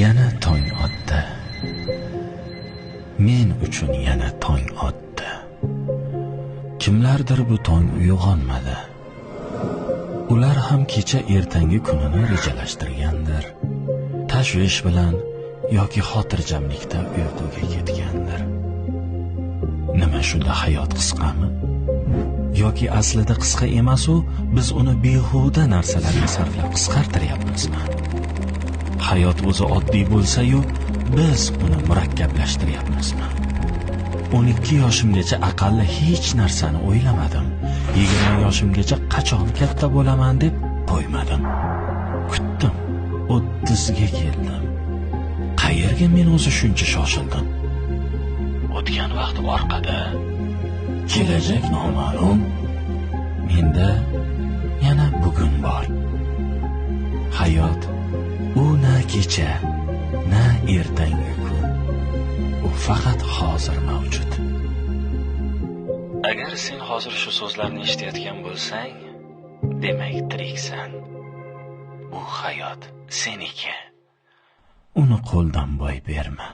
Yana tong otdi. Men uchun yana tong otdi. Kimlardir bu tong uyg'onmadi. Ular ham kecha ertangi kunini rejalashtirgandir. Tashvish bilan yoki xotirjamlikda uyquga ketgandir. Nima shunda hayot qisqami? Yoki aslida qisqa emas u, biz uni behuda narsalarga sarflab qisqartiryapmizmi? Hayot o'zi oddiy bo'lsa-yu, biz uni murakkablashtiryapmizmi? 12 yoshimgacha aqalli hech narsani o'ylamadim. 20 yoshimgacha qachon katta bo'laman deb qo'ymadim. Kutdim, 30 ga keldim. Qayerga men o'zi shuncha shoshildim? O'tgan vaqt orqada, kelajak noma'lum. Menda yana bugun bor. Hayot u na kecha, na ertangi kun. U faqat hozir mavjud. Agar sen hozir shu so'zlarni eshitayotgan bo'lsang, demak tiriksan. Bu hayot seniki. Uni qo'ldan boy berma.